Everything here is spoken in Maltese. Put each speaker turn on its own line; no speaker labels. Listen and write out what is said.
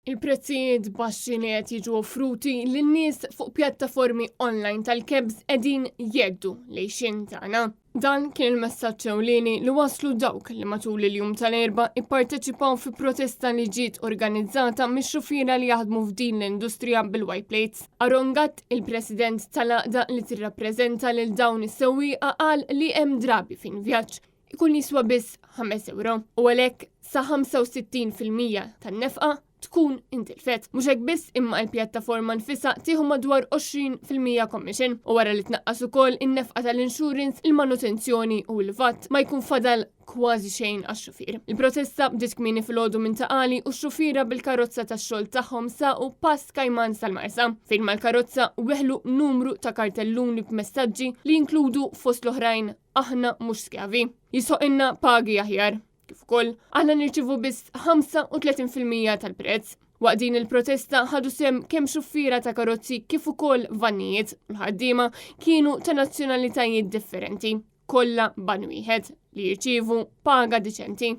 Il-prezzijiet baxxi li qed jiġu offruti lin-nies fuq pjattaformi online tal-cabs qegħdin jheddu l-għixien tagħna. Dan kien il-messaġġ ewlieni li waslu dawk li matul il-jum tal-Erbgħa ipparteċipaw fi protesta li ġiet organizzata mix-xufiera li jaħdmu f'din l-industrija bil-white plates. Aaron Gatt, il-President tal-għaqda li tirrappreżenta lil dawn is-sewwieqa qal li hemm drabi fejn vjaġġ ikun jiswa biss 5 euro u għalhekk sa 65% tan-nefqa tkun intilfet. Mhux hekk biss imma l-pjattaforma nfisha tieħu madwar 20% commission u wara li tnaqqas ukoll in-nefqa tal-insurance, il-manutenzjoni u l-VAT ma jkun fadal kważi xejn għax-xufier. Il-protesta bdiet kmieni filgħodu minn Ta' Qali u x-xufiera bil-karozza tax-xogħol tagħhom saqu pass kajman sal-Marsa, fejn mal-karozza weħlu numru ta' kartelluni b'messaġġi li jinkludu fost l-oħrajn aħna mhux skjavi. Jistħoqqilna pagi aħjar. Kif ukoll, aħna nirċivu biss 35% tal-prezz. Waqt din il-protesta ħadu sehem kemm xuffiera ta' karozzi kif ukoll vannijiet u l-ħaddiema kienu ta' nazzjonalitajiet differenti, kollha b'għan wieħed li jirċievu paga diċenti.